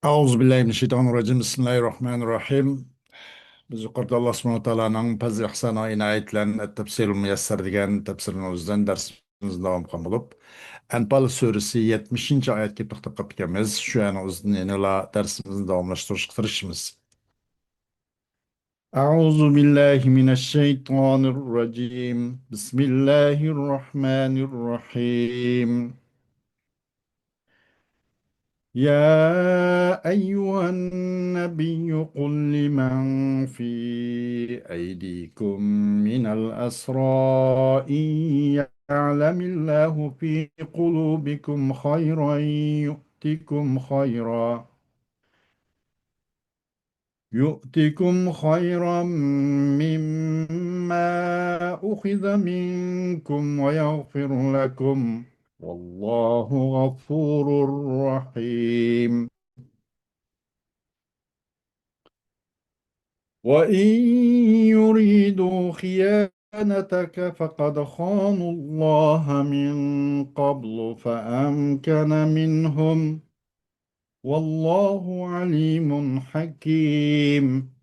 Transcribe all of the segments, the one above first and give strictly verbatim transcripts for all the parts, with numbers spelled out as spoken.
أعوذ بالله من الشيطان الرجيم. بسم الله الرحمن الرحيم. بىز يۇقىرىدا ئاللا سۇبھانەھۇ ۋە تائالانىڭ پەزلى ئىھسانى ئىنايىتى بىلەن ئەت-تەپسىرۇل مۇيەسسەر دېگەن تەپسىرىمىزدىن دەرسىمىزنى داۋام قىلغان بولۇپ، ئەنپال سۈرىسى يەتمىشىنچى ئايەتكە توختاپ قېلىپ كەلگەنمىز. شۇ ئايەتنىڭ ئۆزىدىن يەنىلا دەرسىمىزنى داۋاملاشتۇرۇشقا تىرىشىمىز. أعوذ بالله من الشيطان الرجيم. بسم الله الرحمن الرحيم. يا أيها النبي قل لمن في أيديكم من الأسرى إن يعلم الله في قلوبكم خيرا يؤتكم خيرا يؤتكم خيرا مما أخذ منكم ويغفر لكم، والله غفور رحيم. وإن يريدوا خيانتك فقد خانوا الله من قبل فأمكن منهم، والله عليم حكيم.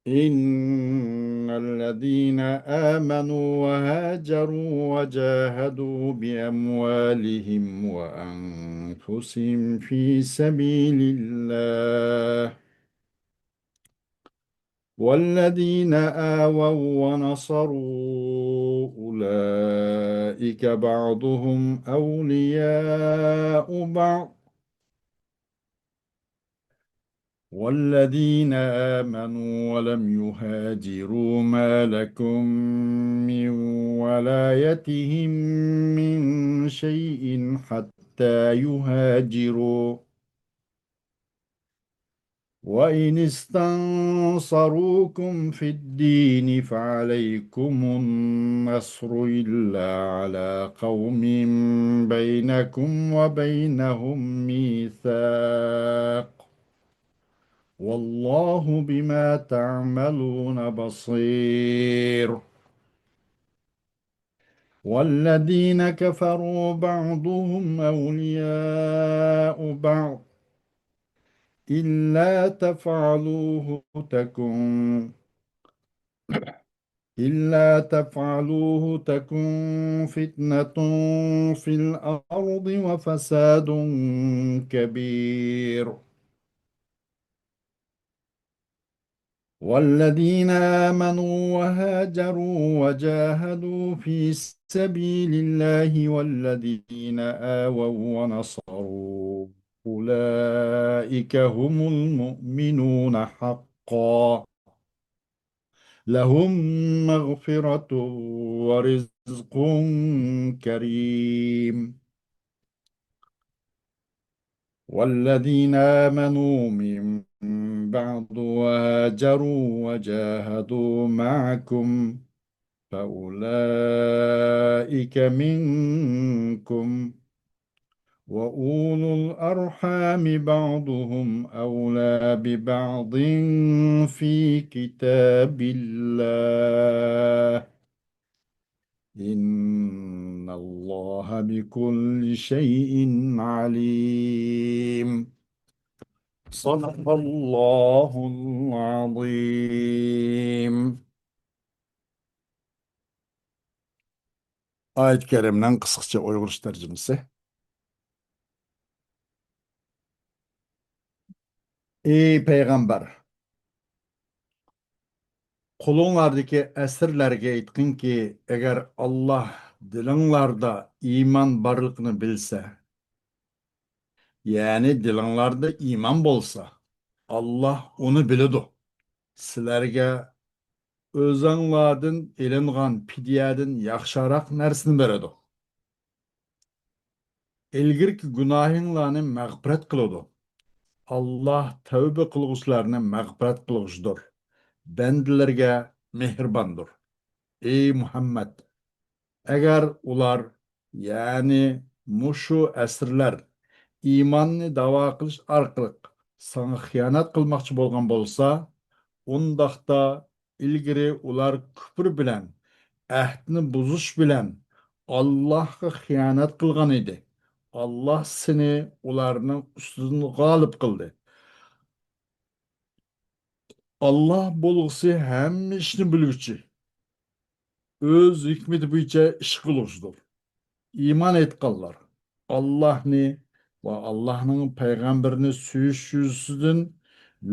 إن الذين آمنوا وهاجروا وجاهدوا بأموالهم وأنفسهم في سبيل الله والذين آووا ونصروا أولئك بعضهم أولياء بعض والذين آمنوا ولم يهاجروا ما لكم من ولايتهم من شيء حتى يهاجروا وإن استنصروكم في الدين فعليكم النصر إلا على قوم بينكم وبينهم ميثاق والله بما تعملون بصير. والذين كفروا بعضهم أولياء بعض إلا تفعلوه تكن إلا تفعلوه تكن فتنة في الأرض وفساد كبير. والذين آمنوا وهاجروا وجاهدوا في سبيل الله والذين آووا ونصروا أولئك هم المؤمنون حقا لهم مغفرة ورزق كريم. والذين آمنوا من بعد وهاجروا وجاهدوا معكم فأولئك منكم وأولو الأرحام بعضهم أولى ببعض في كتاب الله إن الله بكل شيء عليم. صدق الله العظيم. ئايەت كەرىمنىڭ قىسقىچە ئۇيغۇرچە تەرجىمىسى. ئى پەيغەمبەر! قولۇڭلاردىكى ئەسىرلەرگە ئېيتقىنكى، ئەگەر ئاللاھ دىلىڭلاردا ئىمان بارلىقىنى بىلسە، يەنى دىلىڭلاردا ئىمان بولسا، ئاللاھ ئۇنى بىلىدۇ. سىلەرگە ئۆزۈڭلاردىن ئېلىنغان پىدىيەدىن ياخشىراق نەرسىنى بېرىدۇ. ئىلگىرىكى گۇناھىڭلارنى مەغپىرەت قىلىدۇ. ئاللاھ تەۋبە قىلغۇچىلارنى مەغپىرەت قىلغۇچىدۇر، بەندىلىرىگە مېھرىباندۇر. ئى مۇھەممەد! ئەگەر ئۇلار، يەنى مۇشۇ ئەسىرلەر ئىماننى داۋا قىلىش ئارقىلىق ساڭا خىيانەت قىلماقچى بولغان بولسا، ئۇنداقتا ئىلگىرى ئۇلار كۇپۇر بىلەن، ئەھدىنى بۇزۇش بىلەن ئاللاھقا خىيانەت قىلغان ئىدى. ئاللاھ سېنى ئۇلارنىڭ ئۈستىدىن غالىب قىلدى. ئاللاھ بولغۇسى ھەممە ئىشنى بىلگۈچى، ئۆز ھېكمىتى بويىچە ئىش قىلغۇچىدۇر. ئىمان ئېيتقانلار، ئاللاھنى ۋە ئاللاھنىڭ پەيغەمبىرىنى سۆيۈش يۈزىسىدىن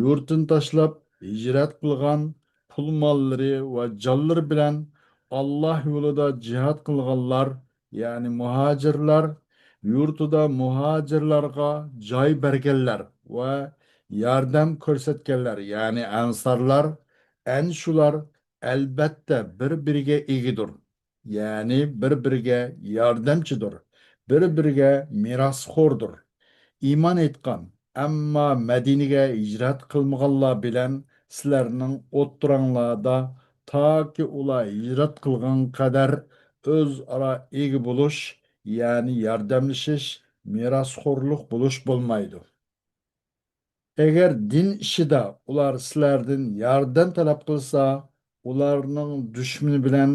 يۇرتىنى تاشلاپ ھىجرەت قىلغان، پۇل-ماللىرى ۋە جانلىرى بىلەن ئاللاھ يولىدا جىھاد قىلغانلار، يەنى مۇھاجىرلار، يۇرتىدا مۇھاجىرلارغا جاي بەرگەنلەر ۋە ياردەم كۆرسەتكەنلەر، يەنى ئەنسارلار، ئەنە شۇلار ئەلبەتتە بىر-بىرىگە ئىگىدۇر، يەنى بىر-بىرىگە ياردەمچىدۇر، بىر-بىرىگە مىراسخوردۇر. ئىمان ئېيتقان، ئەمما مەدىنىگە ھىجرەت قىلمىغانلار بىلەن سىلەرنىڭ ئوتتۇراڭلاردا تاكى ئۇلار ھىجرەت قىلغان قەدەر ئۆزئارا ئىگە بولۇش، يەنى ياردەملىشىش، مىراسخورلۇق بولۇش بولمايدۇ. ئەگەر دىن ئىشىدا ئۇلار سىلەردىن ياردەم تەلەپ قىلسا، ئۇلارنىڭ دۈشمىنى بىلەن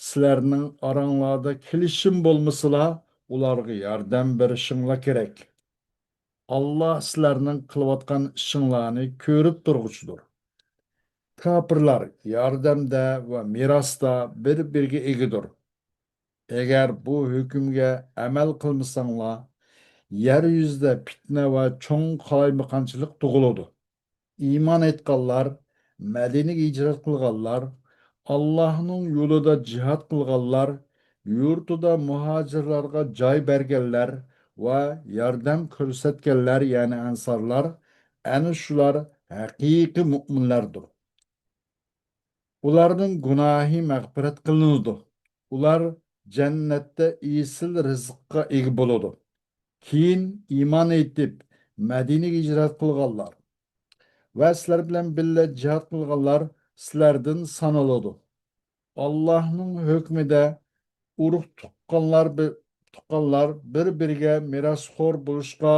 سىلەرنىڭ ئاراڭلاردا كېلىشىم بولمىسىلا، ئۇلارغا ياردەم بېرىشىڭلار كېرەك. ئاللاھ سىلەرنىڭ قىلىۋاتقان ئىشىڭلارنى كۆرۈپ تۇرغۇچىدۇر. كاپىرلار ياردەمدە ۋە مىراستا بىر-بىرىگە ئىگىدۇر. ئەگەر بۇ ھۆكۈمگە ئەمەل قىلمىساڭلار، يەر يۈزىدە پىتنە ۋە چوڭ قالايمىقانچىلىق تۇغۇلىدۇ. ئىمان ئېيتقانلار، مەدىنىگە ھىجرەت قىلغانلار، ئاللاھنىڭ يولىدا جىھاد قىلغانلار، يۇرتىدا مۇھاجىرلارغا جاي بەرگەنلەر ۋە ياردەم كۆرسەتكەنلەر، يەنى ئەنسارلار، ئەنە شۇلار ھەقىقىي مۇئمىنلاردۇر. ئۇلارنىڭ گۇناھى مەغپىرەت قىلىنىدۇ. ئۇلار جەننەتتە ئېسىل رىزىققا ئىگە بولىدۇ. كېيىن ئىمان ئېيتىپ، مەدىنىگە ھىجرەت قىلغانلار ۋە سىلەر بىلەن بىللە جىھاد قىلغانلار سىلەردىن سانىلىدۇ. ئاللاھنىڭ ھۆكمىدە ئۇرۇق تۇغقانلار بى-، تۇغقانلار بىر-بىرىگە مىراسخور بولۇشقا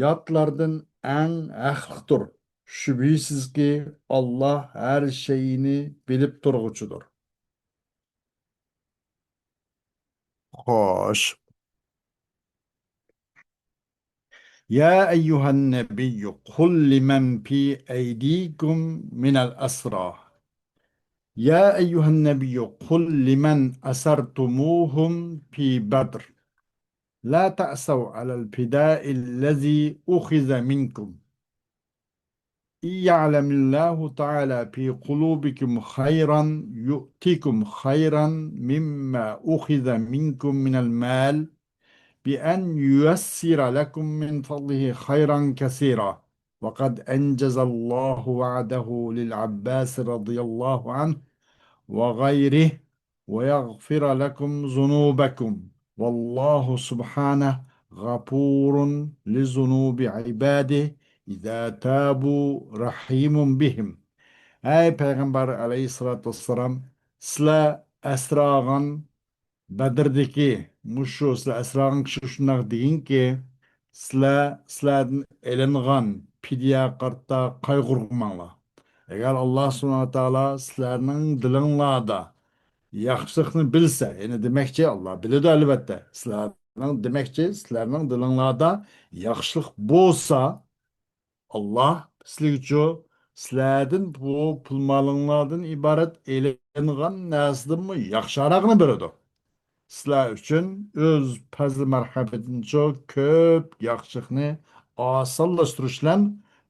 ياتلاردىن ئەڭ ھەقلىقتۇر. شۈبھىسىزكى، ئاللاھ ھەر شەيئىنى بىلىپ تۇرغۇچىدۇر. خوش. يا أيها النبي قل لمن في أيديكم من الأسرى. يا أيها النبي قل لمن أسرتموهم في بدر لا تأسوا على الفداء الذي أخذ منكم. إن يعلم الله تعالى في قلوبكم خيرا يؤتكم خيرا مما أخذ منكم من المال بأن ييسر لكم من فضله خيرا كثيرا، وقد أنجز الله وعده للعباس رضي الله عنه وغيره، ويغفر لكم ذنوبكم، والله سبحانه غفور لذنوب عباده إذا تابوا رحيم بهم. ئەي پەيغەمبەر ئەلەيھىسسالاتۇ ۋەسسالام، سىلەر ئەسىر ئالغان بەدردىكى مۇشۇ سىلەر ئەسىر ئالغان كىشى شۇنداق دېگىنكى، سىلەر، سىلەردىن ئېلىنغان پىدىيەگە قارىتا قايغۇرماڭلار. ئەگەر ئاللاھ سۇبھانەھۇ ۋە تائالا سىلەرنىڭ دىلىڭلاردا ياخشىلىقنى بىلسە، يەنى دېمەكچى، ئاللاھ بىلىدۇ ئەلۋەتتە. سىلەرنىڭ دېمەكچى، سىلەرنىڭ دىلىڭلاردا ياخشىلىق بولسا، ئاللاھ سىلىگىچۇ سىلەردىن بۇ پۇل-مالىڭلاردىن ئىبارەت ئېلىنغان نەرسىدىنمۇ ياخشىراقنى بېرىدۇ. سىلەر ئۈچۈن ئۆز پەزلى-مەرھەمىتىنىچۇ كۆپ ياخشىلىقنى ئاسانلاشتۇرۇش بىلەن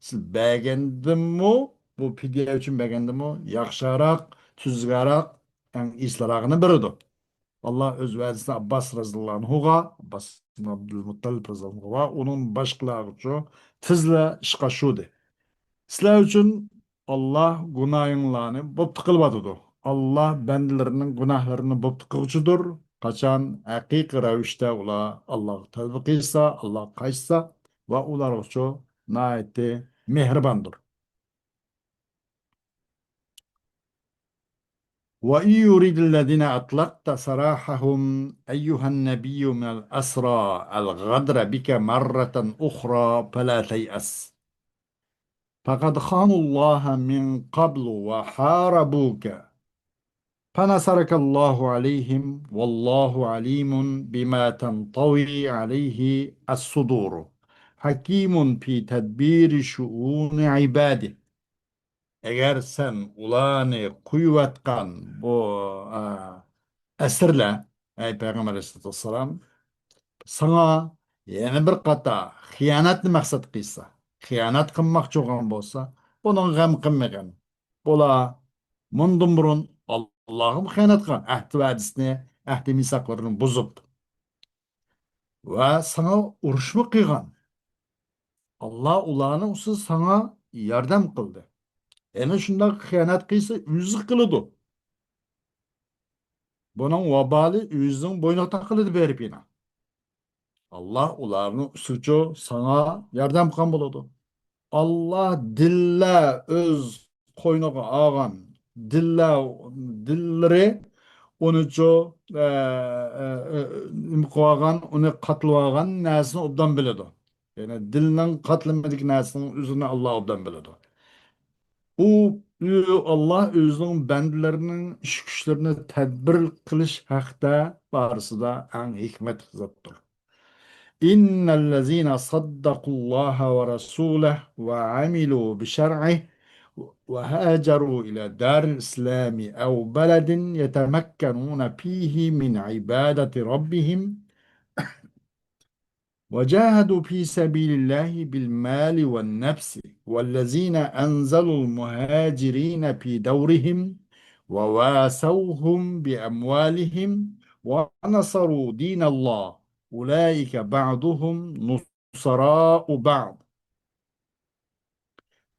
سىز بەرگەندىنمۇ، بۇ پىدىيە ئۈچۈن بەرگەندىنمۇ ياخشىراق، تۈزۈكراق، ئەڭ ئېسىلراقىنى بېرىدۇ. ئاللاھ ئۆز ۋەدىسىنى ئابباس رەزىياللاھۇ ئەنھۇغا، ئابباس ئىبن ئابدۇل مۇتتەلىپ رەزىياللاھۇ ئەنھۇغا، ئۇنىڭ باشقىلارغىچۇ تېزلا ئىشقا ئاشۇردى. سىلەر ئۈچۈن ئاللاھ گۇناھىڭلارنى بوپتا قىلىۋاتىدۇ. ئاللاھ بەندىلىرىنىڭ گۇناھلىرىنى بوپتا قىلغۇچىدۇر، قاچان ھەقىقىي رەۋىشتە ئۇلار ئاللاھقا تەۋبە قىلسا، ئاللاھقا قايتسا ۋە ئۇلارغىچۇ ناھايىتى مېھرىباندۇر. وإن يرد الذين أطلقت سراحهم أيها النبي من الأسرى الغدر بك مرة أخرى فلا تيأس، فقد خانوا الله من قبل وحاربوك، فنصرك الله عليهم والله عليم بما تنطوي عليه الصدور حكيم في تدبير شؤون عباده. ئەگەر سەن ئۇلارنى قويۇۋاتقان بۇ، ئە، ئەسىرلەر، ئەي پەيغەمبەر ئەلەيھىسسالاتۇ ۋەسسالام، ساڭا يەنە بىر قاتار خىيانەتنى مەقسەت قىلسا، خىيانەت قىلماقچى بولغان بولسا، بۇنىڭغا غەم قىلمىغىن. بۇلار مۇندىن بۇرۇن ئاللاغىمۇ خىيانەت قىلغان، ئەھدى ۋەدىسىنى، ئەھدى مىساقلىرىنى بۇزۇپ ۋە ساڭا ئۇرۇشمۇ قىلغان. ئاللا ئۇلارنىڭ ئۈستىدە ساڭا ياردەم قىلدى. يەنە شۇنداق خىيانەت قىلسا، ئۆزى قىلىدۇ. بۇنىڭ ۋابالى ئۆزىنىڭ بوينىغا تاقىلىدۇ بېرىپ يەنە. ئاللا ئۇلارنىڭ ئۈستىگىچۇ ساڭا ياردەم قىلغان بولىدۇ. ئاللا دىللار ئۆز قوينىغا ئالغان، دىللار، دىللىرى ئۇنىچۇ، ئە، ئە، ئە، نېمە قىلىۋالغان، ئۇنى قاتلىۋالغان نەرسىنى ئوبدان بىلىدۇ. يەنى دىلنىڭ قاتلىمىدىكى نەرسىنىڭ ئۆزىنى ئاللا ئوبدان بىلىدۇ. ئۇ، ئۇ ئاللا ئۆزىنىڭ بەندىلىرىنىڭ ئىش-كۈچلىرىنى تەدبىر قىلىش ھەققىدە بارىسىدا ئەڭ ھېكمەتلىك زاتتۇر. إن الذين صدقوا الله ورسوله وعملوا بشرعه وهاجروا إلى دار الإسلام أو بلد يتمكنون فيه من عبادة ربهم وجاهدوا في سبيل الله بالمال والنفس والذين أنزلوا المهاجرين في دورهم وواسوهم بأموالهم ونصروا دين الله أولئك بعضهم نصراء بعض.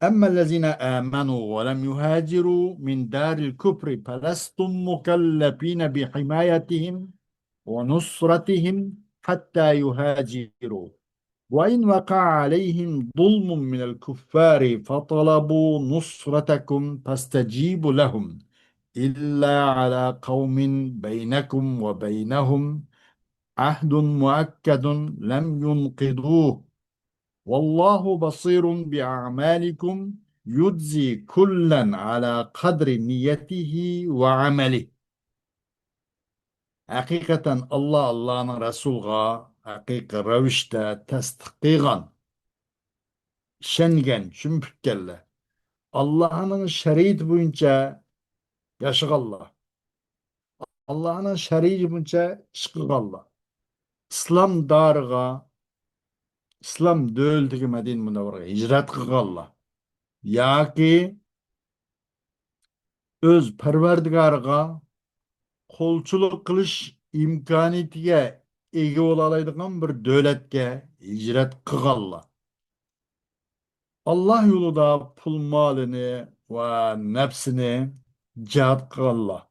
أما الذين آمنوا ولم يهاجروا من دار الكفر فلستم مكلفين بحمايتهم ونصرتهم حتى يهاجروا. وإن وقع عليهم ظلم من الكفار فطلبوا نصرتكم فاستجيبوا لهم إلا على قوم بينكم وبينهم عهد مؤكد لم ينقضوه والله بصير بأعمالكم يجزي كلا على قدر نيته وعمله. ھەقىقەتەن ئاللا، ئاللانىڭ رەسۇلىغا ھەقىقىي رەۋىشتە تەستىق قىلغان، ئىشەنگەن، چۈمۈپ كەتكەنلەر، ئاللانىڭ شەرىئىتى بويىچە ياشىغانلار، ئاللانىڭ شەرىئىتى بويىچە ئىش قىلغانلار، ئىسلام دارىغا، ئىسلام دۆلىتىگە، مەدىنە مۇنەۋۋەرىگە ھىجرەت قىلغانلار ياكى ئۆز پەرۋەردىگارىغا قولچىلىق قىلىش ئىمكانىيىتىگە ئىگە بولالايدىغان بىر دۆلەتكە ھىجرەت قىلغانلار. ئاللا يولىدا پۇل مالىنى ۋە نەپسىنى جىھاد قىلغانلار.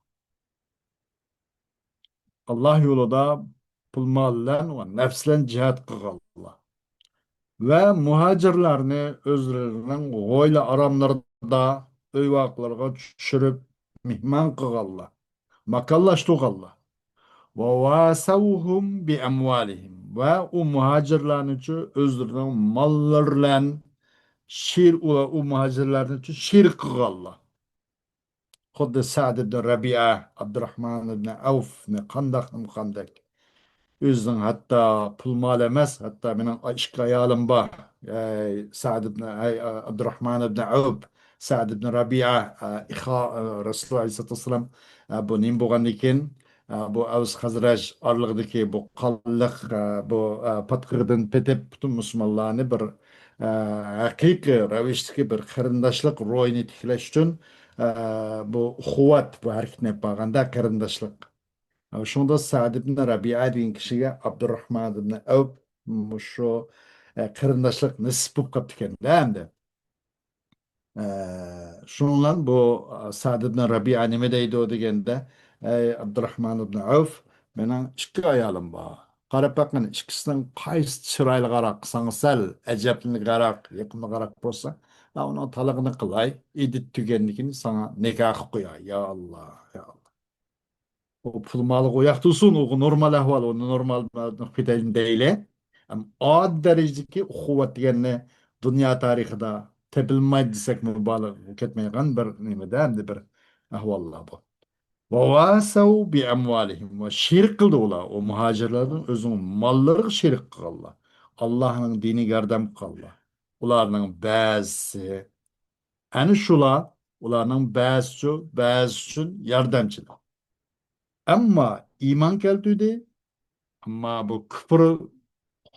ئاللا يولىدا پۇل مال بىلەن ۋە نەپس بىلەن جىھاد قىلغانلار. ۋە مۇھاجىرلارنى ئۆزلىرىنىڭ ھويلا ئاراملىرىدا، ئۆي ۋاقلىرىغا چۈشۈرۈپ مېھمان قىلغانلار، ماكانلاشتۇرغانلار. ۋە ۋاسەۋھۇم بىئەمۋالىھىم. ۋە ئۇ مۇھاجىرلارنىچۇ ئۆزلىرىنىڭ ماللىرى بىلەن شېر-، ئۇلار، ئۇ مۇھاجىرلارنىچۇ شېرىك قىلغانلار. خۇددى سەئد ئىبن رەبىئە، ئابدۇراخمان ئىبن ئەۋفنى قانداق نېمە قىلغاندەك. ئۆزىنىڭ ھەتتا پۇل مال ئەمەس، ھەتتا مېنىڭ ئىككى ئايالىم بار. ئەي سەئد ئىبن، ئەي ئابدۇراخمان ئىبن ئەۋف، سەئد ئىبن رەبىئە، ئە، ئىخا، ئە، رەسۇلۇللا ئەلەيھىسسالاتۇ ۋەسسالام، ئە، بۇ نېمە بولغاندىن كېيىن، ئە، بۇ ئەۋس خەزرەج ئارىلىقىدىكى بۇ قانلىق، ئە، بۇ، ئە، پاتقىقىدىن پېتىپ، پۈتۈن مۇسۇلمانلارنى بىر، ئە، ھەقىقىي رەۋىشتىكى بىر قېرىنداشلىق روھىنى تىكلەش ئۈچۈن، ئە، بۇ ئۇخۇۋەت، بۇ ھەرىكەتنى ئېلىپ بارغاندا قېرىنداشلىق. شۇڭدا سەئد ئىبن رەبىئە دېگەن كىشىگە ئابدۇراخمان ئىبن ئەۋپ مۇشۇ، ئە، قېرىنداشلىق نېسىپ بولۇپ قاپتىكەن-دە ئەمدى. ئە، شۇنىڭ بىلەن بۇ، ئە، سەئد ئىبن رەبىئە نېمە دەيدۇ دېگەندە، ئەي ئابدۇراخمان ئىبن ئەۋف، مېنىڭ ئىككى ئايالىم بار. قاراپ باققىن، ئىككىسىنىڭ قايسى چىرايلىقراق، ساڭا سەل ئەجەبلىنىدىغانراق، يېقىملىقراق بولسا، مەن ئۇنىڭ تالىقىنى قىلاي، ئىددىتى تۈگىگەندىن كېيىن ساڭا نىكاھ قىلىپ قوياي. يا ئاللا، يا ئاللا. ئۇ پۇل مالىغا ئۇ ياقتا تۇرسۇن، ئۇ نورمال ئەھۋال، ئۇنى نورمال قىلىپ كېتەيلى دەيلى. ئەمما ئاددىي دەرىجىدىكى ئۇخۇۋەت دېگەننى دۇنيا تارىخىدا تېپىلمايدۇ دېسەك مۇبالىغە كەتمەيدىغان بىر نېمىدە، ئەمدى بىر ئەھۋاللار بۇ. وَوَاسَوْا بِأَمْوَالِهِمْ، ۋە شېرىك قىلدى ئۇلار. ئۇ مۇھاجىرلارنىڭ ئۆزىنىڭ ماللىرىغا شېرىك قىلغانلار. ئاللاھنىڭ دىنىگە ياردەم قىلغانلار. ئۇلارنىڭ بەزىسى، ئەنە شۇلار، ئۇلارنىڭ بەزىسى، بەزىسى ئۈچۈن ياردەمچىلەر. ئەمما ئىمان كەلتۈردى. ئەمما بۇ كۇپر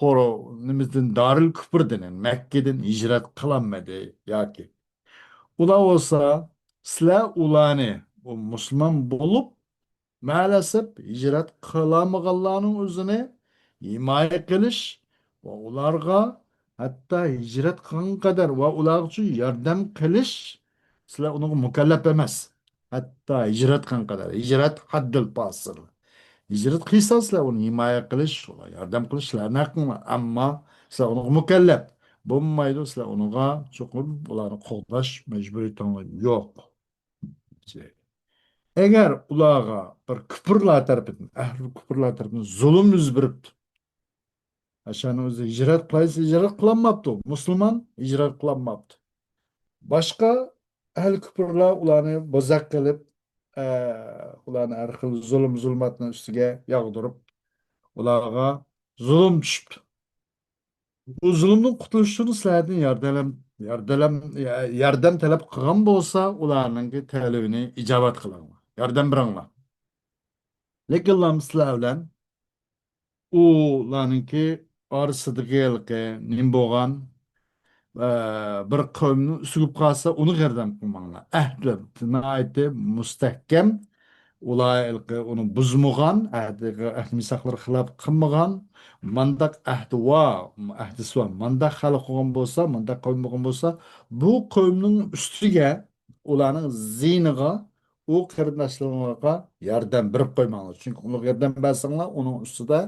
قورۇ-، نېمىدىن، دارىل كۇپردىن، مەككىدىن ھىجرەت قىلالمىدى ياكى. ئۇلار بولسا، سىلەر ئۇلارنى، ئۇ مۇسۇلمان بولۇپ، مەلەسەپ ھىجرەت قىلالمىغانلارنىڭ ئۆزىنى ھىمايە قىلىش ۋە ئۇلارغا ھەتتا ھىجرەت قىلغان قەدەر ۋە ئۇلار ئۈچۈن ياردەم قىلىش سىلەر ئۇنىڭغا مۇكەللەپ ئەمەس. ھەتتا ھىجرەت قىلغان قەدەر. ھىجرەت ھەددىل پاسىل. ھىجرەت قىلسا سىلەر ئۇنى ھىمايە قىلىش، ياردەم قىلىش سىلەرنىڭ ھەققىڭلار. ئەمما سىلەر ئۇنىڭغا مۇكەللەپ بولمايدۇ. سىلەر ئۇنىڭغا چوقۇم ئۇلارنى قوغداش مەجبۇرىيىتىڭلار يوق. ئەگەر ئۇلارغا بىر كۇپۇرلار تەرىپىدىن، ئەھلى كۇپۇرلار تەرىپىدىن زۇلۇم يۈز بېرىپتۇ. ئاشۇنىڭ ئۆزى ھىجرەت قىلايسى، ھىجرەت قىلالماپتۇ. مۇسۇلمان ھىجرەت قىلالماپتۇ. باشقا ئەھلى كۇپۇرلار ئۇلارنى بوزەك قىلىپ، ئە، ئۇلارنى ھەر خىل زۇلۇم-زۇلماتنىڭ ئۈستىگە ياغدۇرۇپ، ئۇلارغا زۇلۇم چۈشۈپتۇ. بۇ زۇلۇمدىن قۇتۇلۇش ئۈچۈن سىلەردىن ياردەم، ياردەم، ياردەم تەلەپ قىلغان بولسا، ئۇلارنىڭكى تەلىپىنى ئىجابەت قىلىڭلار. ياردەم بېرىڭلار. لېكىنلا سىلەر بىلەن ئۇلارنىڭكى ئارىسىدىكى ھېلىقى نېمە بولغان، ئە، بىر قەۋمنىڭ ئۈستىگە قالسا، ئۇنىڭغا ياردەم قىلماڭلار. ئەھدى ناھايىتى مۇستەھكەم. ئۇلار ھېلىقى ئۇنى بۇزمىغان، ئەھدىگە، ئەھدى مىساقلىرى خىلاپ قىلمىغان، مانداق ئەھدى ۋا، ئەھدىسى ۋا، مانداق خەلق بولغان بولسا، مانداق قەۋم بولغان بولسا، بۇ قەۋمنىڭ ئۈستىگە، ئۇلارنىڭ زىيىنىغا، ئۇ قېرىنداشلىرىڭلارغا ياردەم بېرىپ قويماڭلار. چۈنكى ئۇنىڭغا ياردەم بەرسەڭلار، ئۇنىڭ ئۈستىدە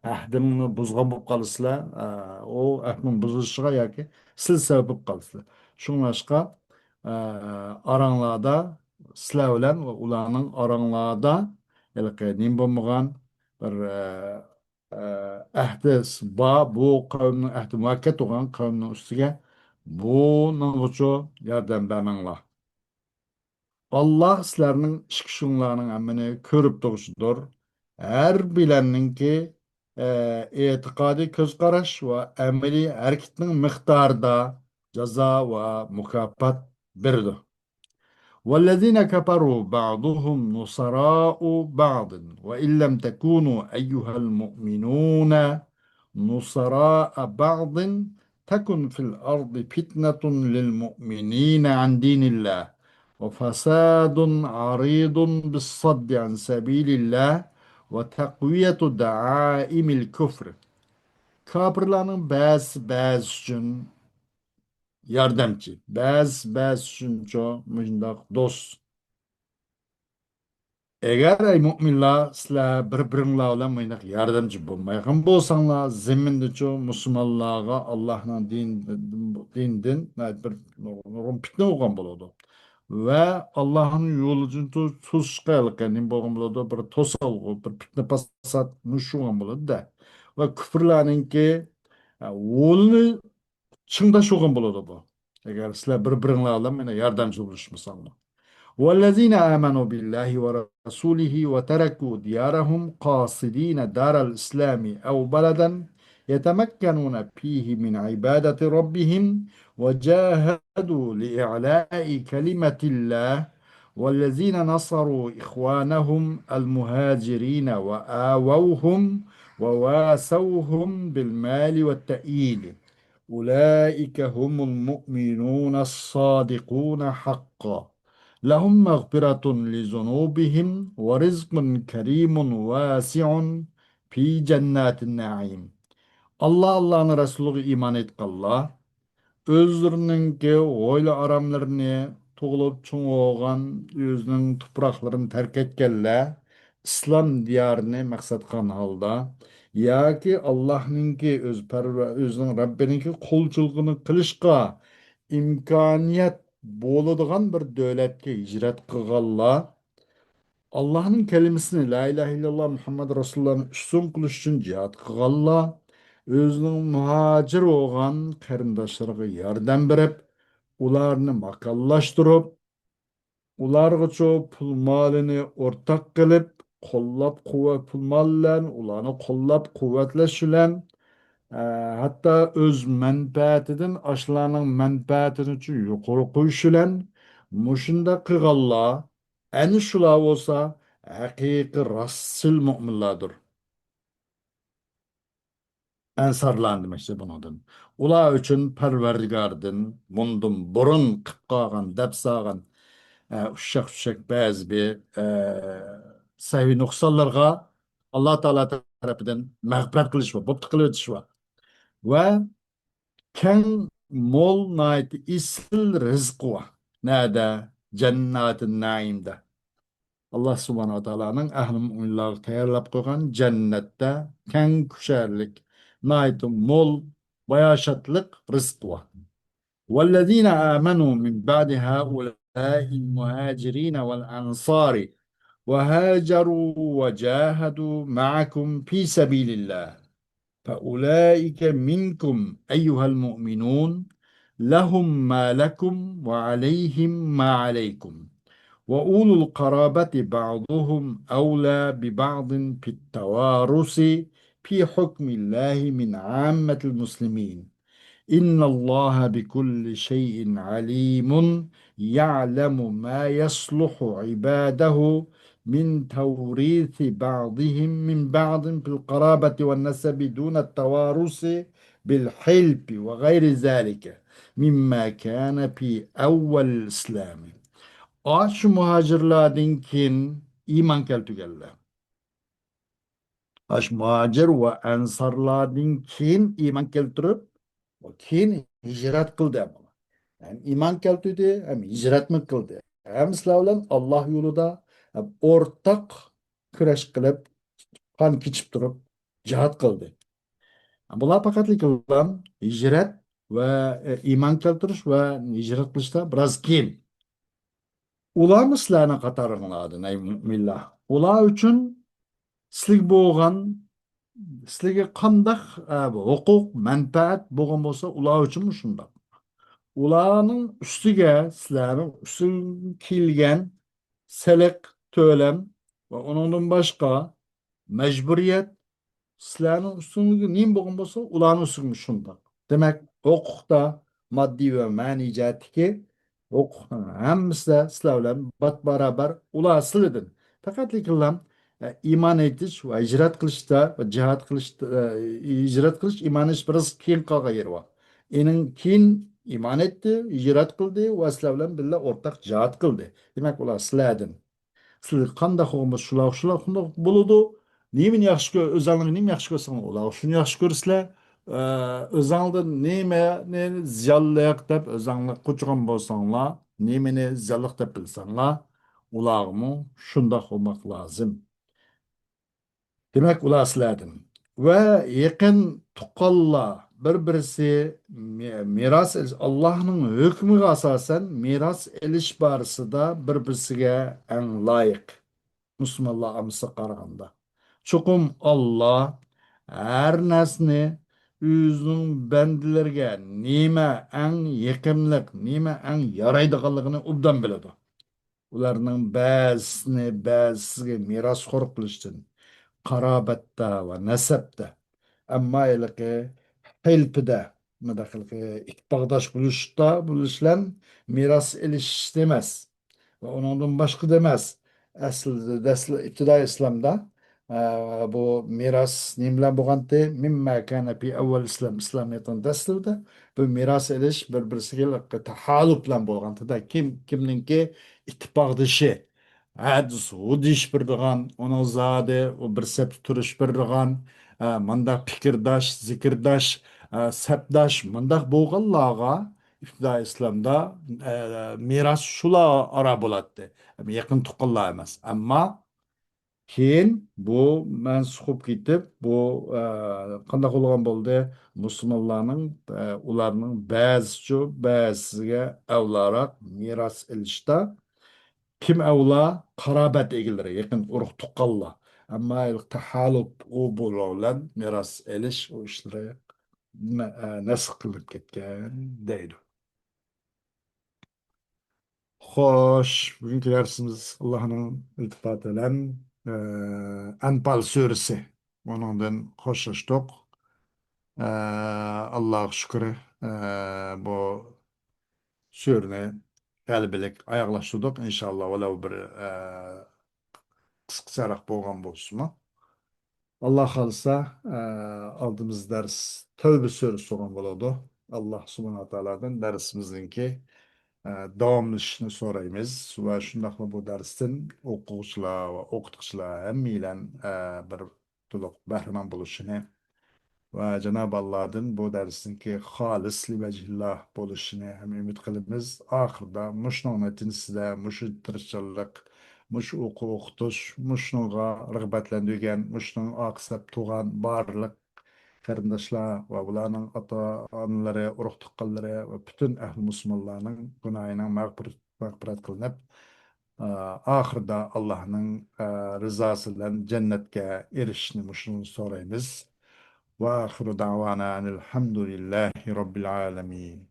ئەھدىڭنى بۇزغان بولۇپ قالىسىلەر. ئە، ئۇ ئەھدىنىڭ بۇزۇلۇشىغا ياكى سىلەر سەۋەب بولۇپ قالىسىلەر. شۇڭلاشقا، ئە، ئاراڭلاردا سىلەر بىلەن ۋە ئۇلارنىڭ ئاراڭلاردا ھېلىقى نېمە بولمىغان بىر، ئە، ئە، ئەھدى بار، بۇ قەۋمنىڭ ئەھدى مۇئەككەد بولغان قەۋمنىڭ ئۈستىگە بۇنىڭغىچۇ ياردەم بەرمەڭلار. ئاللا سىلەرنىڭ ئىش-كۈچۈڭلارنىڭ ھەممىنى كۆرۈپ تۇرغۇچىدۇر. ھەر بىرلەرنىڭكى، ئە، ئېتىقادىي كۆز قاراش ۋە ئەمەلىي ھەرىكىتىنىڭ مىقدارىدا جازا ۋە مۇكاپات بېرىدۇ. والذين كفروا بعضهم نصراء بعض وإن لم تكونوا أيها المؤمنون نصراء بعض تكن في الأرض فتنة للمؤمنين عن دين الله وفساد عريض بالصد عن سبيل الله وتقوية دعائم الكفر. كاپىرلارنىڭ بەزىسى بەزىسى ئۈچۈن ياردەمچى، بەزىسى بەزىسى ئۈچۈنچۇ مۇشۇنداق دوست. ئەگەر، ئەي مۆمىنلەر، سىلەر بىر-بىرىڭلار بىلەن مۇنداق ياردەمچى بولمايدىغان بولساڭلار، زېمىندىچۇ مۇسۇلمانلارغا ئاللاھنىڭ دىن-، دىنىدىن بىر نۇرغۇن پىتنە بولغان بولىدۇ. ۋە ئاللاھنىڭ يولىدىن تو-، توسۇشقا ھېلىقى نېمە بولغان بولىدۇ؟ بىر توسالغۇ، بىر پىتنە پاسات مۇشۇ بولغان بولىدۇ-دە. ۋە كۇفرلارنىڭكى، ئە، غولىنى چىڭداش بولغان بولىدۇ بۇ. ئەگەر سىلەر بىر-بىرىڭلار بىلەن مانا ياردەمچى بولۇشمىساڭلار. والذين آمنوا بالله ورسوله وتركوا ديارهم قاصدين دار الإسلام أو بلدا يتمكنون فيه من عبادة ربهم وجاهدوا لإعلاء كلمة الله والذين نصروا إخوانهم المهاجرين وآووهم وواسوهم بالمال والتأييد أولئك هم المؤمنون الصادقون حقا لهم مغفرة لذنوبهم ورزق كريم واسع في جنات النعيم. ئاللا، ئاللانىڭ رەسۇلىغا ئىمان ئېيتقانلار، ئۆزلىرىنىڭكى ھويلا-ئاراملىرىنى، تۇغۇلۇپ چوڭ بولغان ئۆزىنىڭ تۇپراقلىرىنى تەرك ئەتكەنلەر، ئىسلام دىيارىنى مەقسەت قىلغان ھالدا ياكى ئاللاھنىڭكى ئۆز پەرۋە-، ئۆزىنىڭ رەببىنىڭكى قۇلچىلىقىنى قىلىشقا ئىمكانىيەت بولىدىغان بىر دۆلەتكە ھىجرەت قىلغانلار، ئاللاھنىڭ كەلىمىسىنى، لا ئىلاھە ئىللاللا مۇھەممەد رەسۇلۇللانى ئۈستۈن قىلىش ئۈچۈن جىھاد قىلغانلار، ئۆزىنىڭ مۇھاجىر بولغان قېرىنداشلىرىغا ياردەم بېرىپ، ئۇلارنى ماكانلاشتۇرۇپ، ئۇلارغىچۇ پۇل مالىنى ئورتاق قىلىپ، قوللاپ قۇۋۋەت، پۇل مال بىلەن ئۇلارنى قوللاپ قۇۋۋەتلەش بىلەن، ئە، ھەتتا ئۆز مەنپەئەتىدىن ئاشۇلارنىڭ مەنپەئەتىنىچۇ يۇقىرى قويۇش بىلەن، مۇشۇنداق قىلغانلار، ئەنە شۇلار بولسا ھەقىقىي راستچىل مۆمىنلاردۇر. ئەنسارلارنى دېمەكچى بۇنىڭدىن. ئۇلار ئۈچۈن پەرۋەردىگاردىن مۇندىن بۇرۇن قىلىپ قالغان، دەپ سالغان، ئە، ئۇششاق-چۈششەك بەزى بىر، ئە، سەھۋىي نۇقسانلارغا ئاللا تائالا تەرىپىدىن مەغپىرەت قىلىش بار، بوپتۇ قىلىۋېتىش بار. ۋە كەڭ، مول، ناھايىتى ئېسىل رىزقى بار. نەدە؟ جەنناتىن نەئىمدە. ئاللا سۇبھانەھۇ ۋە تائالانىڭ ئەھلى مۆمىنلارغا تەييارلاپ قويغان جەننەتتە كەڭ كۆشەرلىك، ناھايىتى مول، باياشاتلىق رىزقى بار. والذين آمنوا من بعد هؤلاء المهاجرين والأنصار وهاجروا وجاهدوا معكم في سبيل الله فأولئك منكم أيها المؤمنون لهم ما لكم وعليهم ما عليكم وأولو القرابة بعضهم أولى ببعض في التوارث في حكم الله من عامة المسلمين إن الله بكل شيء عليم يعلم ما يصلح عباده من توريث بعضهم من بعض في القرابة والنسب دون التوارث بالحلف وغير ذلك مما كان في أول الإسلام. ئاشۇ مۇھاجىرلاردىن كېيىن ئىمان كەلتۈرگەنلەر. ئاشۇ مۇھاجىر ۋە ئەنسارلاردىن كېيىن ئىمان كەلتۈرۈپ، ۋە كېيىن ھىجرەت قىلدى ھەم. ھەم ئىمان كەلتۈردى، ھەم ھىجرەتمۇ قىلدى. ھەم سىلەر بىلەن ئاللا يولىدا ھەم ئورتاق كۈرەش قىلىپ، قان كېچىپ تۇرۇپ جىھاد قىلدى. بۇلار پەقەتلىكلا ھىجرەت ۋە، ئە، ئىمان كەلتۈرۈش ۋە ھىجرەت قىلىشتا بىراز كېيىن. ئۇلارمۇ سىلەرنىڭ قاتارىڭلاردىن، ئەي مۆمىنلەر. ئۇلار ئۈچۈن سىلىگە بولغان، سىلىگە قانداق، ئە، ھوقۇق، مەنپەئەت بولغان بولسا، ئۇلار ئۈچۈنمۇ شۇنداق. ئۇلارنىڭ ئۈستىگە، سىلەرنىڭ ئۈستىگە كېلگەن سېلىق، تۆلەم ۋە ئۇنىڭدىن باشقا مەجبۇرىيەت سىلەرنىڭ ئۈستۈڭلۈكى نېمە بولغان بولسا، ئۇلارنىڭ ئۈستىگىمۇ شۇنداق. دېمەك، ھوقۇقتا ماددىي ۋە مەنىي جەھەتتىكى ھوقۇقنىڭ ھەممىسىدە سىلەر بىلەن بات-بارابەر ئۇلار سىلىدىن. پەقەتلىكىلا، ئە، ئىمان ئېيتىش ۋە ھىجرەت قىلىشتا ۋە جىھاد قىلىشتا، ئە، ھىجرەت قىلىش، ئىمان ئېيتىش بىراز كېيىن قالغان يېرى بار. ئېنىڭ كېيىن ئىمان ئېيتتى، ھىجرەت قىلدى ۋە سىلەر بىلەن بىللە ئورتاق جىھاد قىلدى. دېمەك، ئۇلار سىلەردىن. سىلەر قانداق بولغان بولسا، شۇلار، شۇلار قانداق بولىدۇ. نېمىنى ياخشى كۆر-، ئۆزەڭلار نېمىنى ياخشى كۆرسەڭلار، ئۇلار شۇنى ياخشى كۆرسىلەر. ئە، ئۆزەڭلار نېمىنى زىيانلىق دەپ ئۆزەڭلار قوچىغان بولساڭلار، نېمىنى زىيانلىق دەپ بىلسەڭلار، ئۇلارغىمۇ شۇنداق بولماق لازىم. دېمەك، ئۇلار سىلەردىن. ۋە يېقىن تۇغقانلار بىر-بىرسى مى-، مىراس ئېلىش، ئاللاھنىڭ ھۆكمىگە ئاساسەن مىراس ئېلىش بارىسىدا بىر-بىرسىگە ئەڭ لايىق. مۇسۇلمانلار ئاممىسىغا قارىغاندا. چوقۇم ئاللا ھەر نەرسىنى ئۆزىنىڭ بەندىلىرىگە نېمە ئەڭ يېقىملىق، نېمە ئەڭ يارايدىغانلىقىنى ئوبدان بىلىدۇ. ئۇلارنىڭ بەزىسىنى بەزىسىگە مىراسخور قىلىشتىن، قارابەتتە ۋە نەسەبتە، ئەمما ھېلىقى ھىلپىدە، مۇنداق ھېلىقى ئىتتىپاقداش بولۇشتا، بولۇش بىلەن مىراس ئېلىشىشتا ئەمەس. ۋە ئۇنىڭدىن باشقىدا ئەمەس. ئەسلىدە، دەسلە-، ئىپتىدائىي ئىسلامدا، ئە، بۇ مىراس نېمە بىلەن بولغانتى؟ مىمما كان في أول الإسلام، ئىسلامىيەتنىڭ دەسلىپىدە بۇ مىراس ئېلىش بىر-بىرسىگە تاھالۇپ بىلەن بولغانتىدا، كىم كىمنىڭكى ئىتتىپاقدىشى، ھە دېسە، ھۇ دېيىش بېرىدىغان، ئۇنىڭ زادى ئۇ بىر سەپتە تۇرۇش بېرىدىغان، ئە، مۇنداق پىكىرداش، زىكىرداش، ئە، سەپداش، مۇنداق بولغانلارغا ئىپتىدائىي ئىسلامدا، ئە، مىراس شۇلار ئارا بولاتتى. يېقىن تۇغقانلار ئەمەس. ئەمما كېيىن بۇ مەنسۇخ بولۇپ كېتىپ، بۇ، ئە، قانداق بولغان بولدى؟ مۇسۇلمانلارنىڭ، ئە، ئۇلارنىڭ بەزىچۇ، بەزىسىگە ئەۋلاراق مىراس ئېلىشتا كىم ئەۋلا؟ قارابەت ئىگىلىرى، يېقىن ئۇرۇق تۇغقانلار. ئەمما تاھالۇپ ئۇ بۇلار بىلەن مىراس ئېلىش ئۇ ئىشلىرى مە-، ئە، نەسخ قىلىنىپ كەتكەن دەيدۇ. خوش، بۈگۈنكى دەرسىمىز ئاللاھنىڭ ئىلتىپاتى بىلەن، ئە، ئەنپال سۈرىسى. بۇنىڭدىن خوشلاشتۇق. ئە، ئاللاھقا شۈكرى، ئە، بۇ سۈرىنى غەلىبىلىك ئاياغلاشتۇردۇق. ئىنشاللا، ۋەلەۋ بىر، ئە، قىسقىچەراق بولغان بولسىمۇ. ئاللا خالىسا، ئە، ئالدىمىزدا دەرس تەۋبە سۈرىسى بولغان بولىدۇ. ئاللا سۇبھانەھۇ ۋە تائالادىن دەرسىمىزنىڭكى، ئە، داۋاملىشىشىنى سورايمىز ۋە شۇنداقلا بۇ دەرستىن ئوقۇغۇچىلار ۋە ئوقۇتقۇچىلار ھەممەيلەن، ئە، بىر تولۇق بەھرىمەن بولۇشىنى ۋە جانابى ئاللادىن بۇ دەرسنىڭكى خالىس لىۋەجھىللا بولۇشىنى ھەم ئۈمىد قىلىمىز. ئاخىرىدا مۇشۇنىڭ نەتىجىسىدە مۇشۇ تىرىشچانلىق، مۇشۇ ئوقۇ ئوقۇتۇش، مۇشۇنىڭغا رىغبەتلەندۈرگەن، مۇشۇنىڭ ئارقىسىدا تۇغان بارلىق قېرىنداشلار ۋە بۇلارنىڭ ئاتا-ئانىلىرى، ئۇرۇق-تۇغقانلىرى ۋە پۈتۈن ئەھلى مۇسۇلمانلارنىڭ گۇناھىنىڭ مەغپىرىتى مەغپىرەت قىلىنىپ، ئا، ئاخىرىدا ئاللاھنىڭ، ئا، رىزاسى بىلەن جەننەتكە ئېرىشىشنى مۇشۇنى سورايمىز. وآخر دعوانا أن الحمد لله رب العالمين.